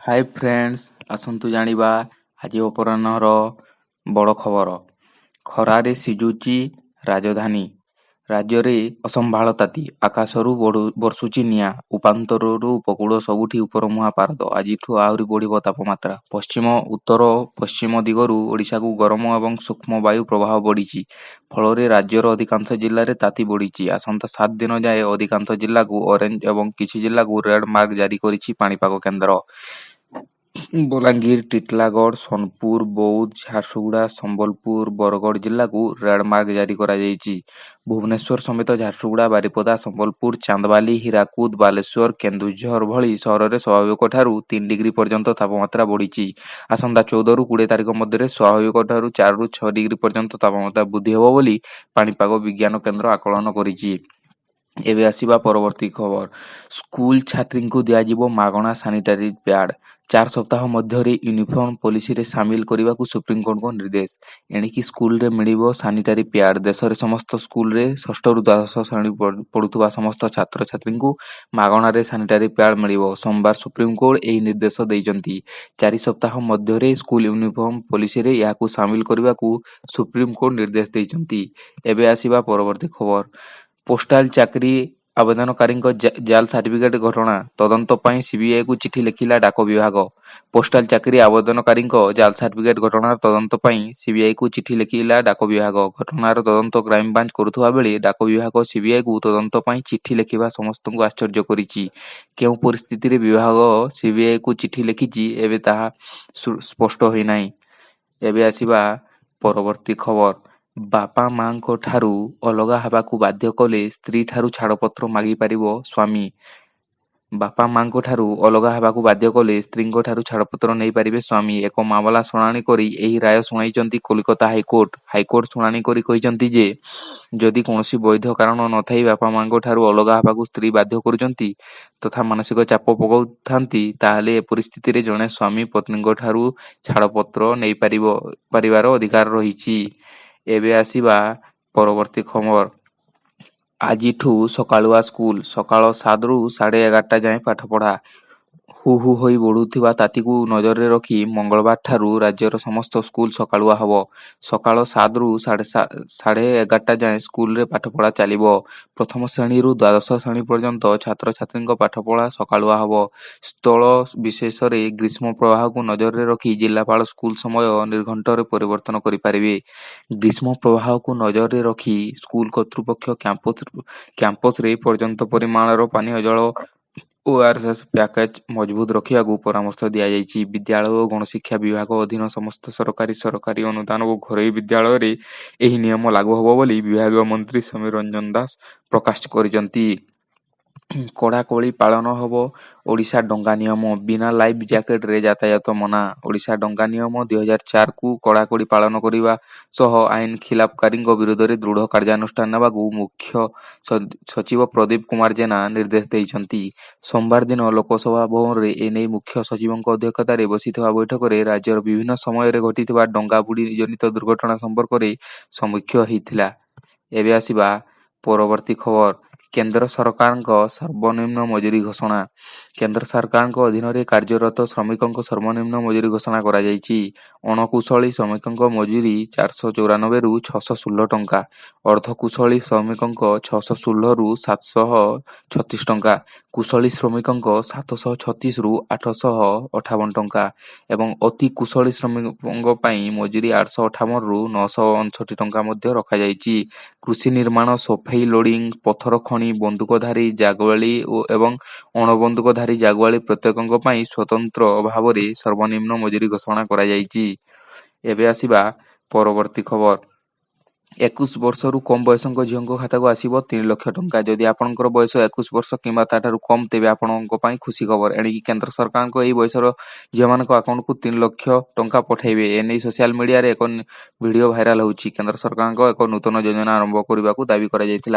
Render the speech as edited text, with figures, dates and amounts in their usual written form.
ହାଏ friends, ଆସନ୍ତୁ ଜାଣିବା ଆଜି ଅପରାହ୍ନର ବଡ଼ ଖବର। ଖରାରେ ସିଝୁଛି ରାଜଧାନୀ। ରାଜ୍ୟରେ ଅସମ୍ଭାଳ ତାତି। ଆକାଶରୁ ବର୍ଷୁଛି ନିଆଁ। ଉପାନ୍ତରୁ ଉପକୂଳ ସବୁଠି ଉପରମୁହାଁ ପାରଦ। ଆଜିଠୁ ଆହୁରି ବଢ଼ିବ ତାପମାତ୍ରା। ପଶ୍ଚିମ ଉତ୍ତର ପଶ୍ଚିମ ଦିଗରୁ ଓଡ଼ିଶାକୁ ଗରମ ଏବଂ ସୂକ୍ଷ୍ମ ବାୟୁ ପ୍ରବାହ ବଢ଼ିଛି। ଫଳରେ ରାଜ୍ୟର ଅଧିକାଂଶ ଜିଲ୍ଲାରେ ତାତି ବଢ଼ିଛି। ଆସନ୍ତା 7 ଦିନ ଯାଏଁ ଅଧିକାଂଶ ଜିଲ୍ଲାକୁ ଅରେଞ୍ଜ ଏବଂ କିଛି ଜିଲ୍ଲାକୁ ରେଡ୍ ମାର୍କ ଜାରି କରିଛି ପାଣିପାଗ କେନ୍ଦ୍ର। ବଲାଙ୍ଗୀର, ଟିଟିଲାଗଡ଼, ସୋନପୁର, ବୌଦ୍ଧ, ଝାରସୁଗୁଡ଼ା, ସମ୍ବଲପୁର, ବରଗଡ଼ ଜିଲ୍ଲାକୁ ରେଡ୍ ମାର୍କ ଜାରି କରାଯାଇଛି। ଭୁବନେଶ୍ୱର ସମେତ ଝାରସୁଗୁଡ଼ା, ବାରିପଦା, ସମ୍ବଲପୁର, ଚାନ୍ଦବାଲି, ହୀରାକୁଦ, ବାଲେଶ୍ୱର, କେନ୍ଦୁଝର ଭଳି ସହରରେ ସ୍ୱାଭାବିକଠାରୁ 3 ଡିଗ୍ରୀ ପର୍ଯ୍ୟନ୍ତ ତାପମାତ୍ରା ବଢ଼ିଛି। ଆସନ୍ତା 14ରୁ 20 ତାରିଖ ମଧ୍ୟରେ ସ୍ୱାଭାବିକଠାରୁ 4ରୁ 6 ଡିଗ୍ରୀ ପର୍ଯ୍ୟନ୍ତ ତାପମାତ୍ରା ବୃଦ୍ଧି ହେବ ବୋଲି ପାଣିପାଗ ବିଜ୍ଞାନ କେନ୍ଦ୍ର ଆକଳନ କରିଛି। ଏବେ ଆସିବା ପରବର୍ତ୍ତୀ ଖବର। ସ୍କୁଲ ଛାତ୍ରୀଙ୍କୁ ଦିଆଯିବ ମାଗଣା ସାନିଟାରୀ ପ୍ୟାଡ୍। 4 ସପ୍ତାହ ମଧ୍ୟରେ ୟୁନିଫର୍ମ ପଲିସିରେ ସାମିଲ କରିବାକୁ ସୁପ୍ରିମକୋର୍ଟଙ୍କ ନିର୍ଦ୍ଦେଶ। ଏଣିକି ସ୍କୁଲରେ ମିଳିବ ସାନିଟାରୀ ପ୍ୟାଡ୍। ଦେଶରେ ସମସ୍ତ ସ୍କୁଲରେ ଷଷ୍ଠରୁ ଦ୍ୱାଦଶ ଶ୍ରେଣୀ ପଢୁଥିବା ସମସ୍ତ ଛାତ୍ରଛାତ୍ରୀଙ୍କୁ ମାଗଣାରେ ସାନିଟାରୀ ପ୍ୟାଡ୍ ମିଳିବ। ସୋମବାର ସୁପ୍ରିମକୋର୍ଟ ଏହି ନିର୍ଦ୍ଦେଶ ଦେଇଛନ୍ତି। 4 ସପ୍ତାହ ମଧ୍ୟରେ ସ୍କୁଲ ୟୁନିଫର୍ମ ପଲିସିରେ ଏହାକୁ ସାମିଲ କରିବାକୁ ସୁପ୍ରିମକୋର୍ଟ ନିର୍ଦ୍ଦେଶ ଦେଇଛନ୍ତି। ଏବେ ଆସିବା ପରବର୍ତ୍ତୀ ଖବର। ପୋଷ୍ଟାଲ ଚାକିରି ଆବେଦନକାରୀଙ୍କ ଜାଲ୍ ସାର୍ଟିଫିକେଟ ଘଟଣା ତଦନ୍ତ ପାଇଁ ସିବିଆଇକୁ ଚିଠି ଲେଖିଲା ଡାକ ବିଭାଗ। ପୋଷ୍ଟାଲ ଚାକିରି ଆବେଦନକାରୀଙ୍କ ଜାଲ୍ ସାର୍ଟିଫିକେଟ ଘଟଣାର ତଦନ୍ତ ପାଇଁ ସିବିଆଇକୁ ଚିଠି ଲେଖିଲା ଡାକ ବିଭାଗ। ଘଟଣାର ତଦନ୍ତ କ୍ରାଇମବ୍ରାଞ୍ଚ କରୁଥିବା ବେଳେ ଡାକ ବିଭାଗ ସିବିଆଇକୁ ତଦନ୍ତ ପାଇଁ ଚିଠି ଲେଖିବା ସମସ୍ତଙ୍କୁ ଆଶ୍ଚର୍ଯ୍ୟ କରିଛି। କେଉଁ ପରିସ୍ଥିତିରେ ବିଭାଗ ସିବିଆଇକୁ ଚିଠି ଲେଖିଛି, ଏବେ ତାହା ସ୍ପଷ୍ଟ ହୋଇନାହିଁ। ଏବେ ଆସିବା ପରବର୍ତ୍ତୀ ଖବର। ବାପା ମାଆଙ୍କ ଠାରୁ ଅଲଗା ହେବାକୁ ବାଧ୍ୟ କଲେ ସ୍ତ୍ରୀଠାରୁ ଛାଡ଼ପତ୍ର ମାଗିପାରିବ ସ୍ୱାମୀ। ବାପା ମାଆଙ୍କ ଠାରୁ ଅଲଗା ହେବାକୁ ବାଧ୍ୟ କଲେ ସ୍ତ୍ରୀଙ୍କଠାରୁ ଛାଡ଼ପତ୍ର ନେଇପାରିବେ ସ୍ୱାମୀ। ଏକ ମାମଲା ଶୁଣାଣି କରି ଏହି ରାୟ ଶୁଣାଇଛନ୍ତି କୋଲକାତା ହାଇକୋର୍ଟ। ହାଇକୋର୍ଟ ଶୁଣାଣି କରି କହିଛନ୍ତି ଯେ, ଯଦି କୌଣସି ବୈଧ କାରଣ ନଥାଇ ବାପା ମାଆଙ୍କ ଠାରୁ ଅଲଗା ହେବାକୁ ସ୍ତ୍ରୀ ବାଧ୍ୟ କରୁଛନ୍ତି ତଥା ମାନସିକ ଚାପ ପକାଉଥାନ୍ତି, ତାହେଲେ ଏପରି ସ୍ଥିତିରେ ଜଣେ ସ୍ୱାମୀ ପତ୍ନୀଙ୍କଠାରୁ ଛାଡ଼ପତ୍ର ନେଇପାରିବାର ଅଧିକାର ରହିଛି। ଏବେ ଆସିବା ପରବର୍ତ୍ତୀ ଖବର। ଆଜିଠୁ ସକାଳୁଆ ସ୍କୁଲ। ସକାଳ 7ରୁ 11:30 ଯାଏଁ ପାଠପଢ଼ା। ହୁ ହୁ ହୋଇ ବଢ଼ୁଥିବା ତାତିକୁ ନଜରରେ ରଖି ମଙ୍ଗଳବାରଠାରୁ ରାଜ୍ୟର ସମସ୍ତ ସ୍କୁଲ ସକାଳୁଆ ହେବ। ସକାଳ 7ରୁ 11:30 ଯାଏଁ ସ୍କୁଲରେ ପାଠପଢ଼ା ଚାଲିବ। ପ୍ରଥମ ଶ୍ରେଣୀରୁ ଦ୍ୱାଦଶ ଶ୍ରେଣୀ ପର୍ଯ୍ୟନ୍ତ ଛାତ୍ରଛାତ୍ରୀଙ୍କ ପାଠପଢ଼ା ସକାଳୁଆ ହେବ। ସ୍ଥଳ ବିଶେଷରେ ଗ୍ରୀଷ୍ମ ପ୍ରବାହକୁ ନଜରରେ ରଖି ଜିଲ୍ଲାପାଳ ସ୍କୁଲ ସମୟ ନିର୍ଘଣ୍ଟରେ ପରିବର୍ତ୍ତନ କରିପାରିବେ। ଗ୍ରୀଷ୍ମ ପ୍ରବାହକୁ ନଜରରେ ରଖି ସ୍କୁଲ କର୍ତ୍ତୃପକ୍ଷ କ୍ୟାମ୍ପସରେ ପର୍ଯ୍ୟାପ୍ତ ପରିମାଣର ପାନୀୟ ଜଳ, ଓଆରଏସ୍ ପ୍ୟାକେଟ ମହଜୁଦ ରଖିବାକୁ ପରାମର୍ଶ ଦିଆଯାଇଛି। ବିଦ୍ୟାଳୟ ଓ ଗଣଶିକ୍ଷା ବିଭାଗ ଅଧୀନ ସମସ୍ତ ସରକାରୀ, ସରକାରୀ ଅନୁଦାନ ଓ ଘରୋଇ ବିଦ୍ୟାଳୟରେ ଏହି ନିୟମ ଲାଗୁ ହେବ ବୋଲି ବିଭାଗୀୟ ମନ୍ତ୍ରୀ ସମୀର ରଞ୍ଜନ ଦାଶ ପ୍ରକାଶ କରିଛନ୍ତି। କଡ଼ାକଡ଼ି ପାଳନ ହେବ ଓଡ଼ିଶା ଡଙ୍ଗା ନିୟମ, ବିନା ଲାଇଫ୍ ଜ୍ୟାକେଟରେ ଯାତାୟାତ ମନା। ଓଡ଼ିଶା ଡଙ୍ଗା ନିୟମ 2004କୁ କଡ଼ାକଡ଼ି ପାଳନ କରିବା ସହ ଆଇନ ଖିଲାପକାରୀଙ୍କ ବିରୋଧରେ ଦୃଢ଼ କାର୍ଯ୍ୟାନୁଷ୍ଠାନ ନେବାକୁ ମୁଖ୍ୟ ସଚିବ ପ୍ରଦୀପ କୁମାର ଜେନା ନିର୍ଦ୍ଦେଶ ଦେଇଛନ୍ତି। ସୋମବାର ଦିନ ଲୋକସେବା ଭବନରେ ଏନେଇ ମୁଖ୍ୟ ସଚିବଙ୍କ ଅଧ୍ୟକ୍ଷତାରେ ବସିଥିବା ବୈଠକରେ ରାଜ୍ୟର ବିଭିନ୍ନ ସମୟରେ ଘଟିଥିବା ଡଙ୍ଗା ବୁଡ଼ି ଜନିତ ଦୁର୍ଘଟଣା ସମ୍ପର୍କରେ ସମୀକ୍ଷା ହୋଇଥିଲା। ଏବେ ଆସିବା ପରବର୍ତ୍ତୀ ଖବର। କେନ୍ଦ୍ର ସରକାରଙ୍କ ସର୍ବନିମ୍ନ ମଜୁରୀ ଘୋଷଣା। କେନ୍ଦ୍ର ସରକାରଙ୍କ ଅଧୀନରେ କାର୍ଯ୍ୟରତ ଶ୍ରମିକଙ୍କ ସର୍ବନିମ୍ନ ମଜୁରୀ ଘୋଷଣା କରାଯାଇଛି। ଅଣକୁଶଳୀ ଶ୍ରମିକଙ୍କ ମଜୁରୀ 494ରୁ 616 ଟଙ୍କା, ଅର୍ଦ୍ଧକୁଶଳୀ ଶ୍ରମିକଙ୍କ 616ରୁ 736 ଟଙ୍କା, କୁଶଳୀ ଶ୍ରମିକଙ୍କ 736ରୁ 858 ଟଙ୍କା ଏବଂ ଅତି କୁଶଳୀ ଶ୍ରମିକଙ୍କ ପାଇଁ ମଜୁରୀ 858ରୁ 959 ଟଙ୍କା ମଧ୍ୟ ରଖାଯାଇଛି। କୃଷି, ନିର୍ମାଣ, ସଫେଇ, ଲୋଡିଂ, ପଥର ଖଣି, ବନ୍ଧୁକଧାରୀ ଜାଗୁଆଳି ଏବଂ ଅଣବନ୍ଧୁକଧାରୀ ଜାଗୁଆଳି ପ୍ରତ୍ୟେକଙ୍କ ପାଇଁ ସ୍ୱତନ୍ତ୍ର ଭାବରେ ସର୍ବନିମ୍ନ ମଜୁରୀ ଘୋଷଣା କରାଯାଇଛି। ଏବେ ଆସିବା ପରବର୍ତ୍ତୀ ଖବର। 21 ବର୍ଷରୁ କମ୍ ବୟସଙ୍କ ଝିଅଙ୍କ ଖାତାକୁ ଆସିବ 3 ଲକ୍ଷ ଟଙ୍କା। ଯଦି ଆପଣଙ୍କର ବୟସ 21 ବର୍ଷ କିମ୍ବା ତା'ଠାରୁ କମ୍, ତେବେ ଆପଣଙ୍କ ପାଇଁ ଖୁସି ଖବର। ଏଣିକି କେନ୍ଦ୍ର ସରକାରଙ୍କ ଏହି ବୟସର ଝିଅମାନଙ୍କ ଆକାଉଣ୍ଟକୁ 3 ଲକ୍ଷ ଟଙ୍କା ପଠାଇବେ। ଏନେଇ ସୋସିଆଲ ମିଡିଆରେ ଏକ ଭିଡିଓ ଭାଇରାଲ ହେଉଛି। କେନ୍ଦ୍ର ସରକାରଙ୍କ ଏକ ନୂତନ ଯୋଜନା ଆରମ୍ଭ କରିବାକୁ ଦାବି କରାଯାଇଥିଲା।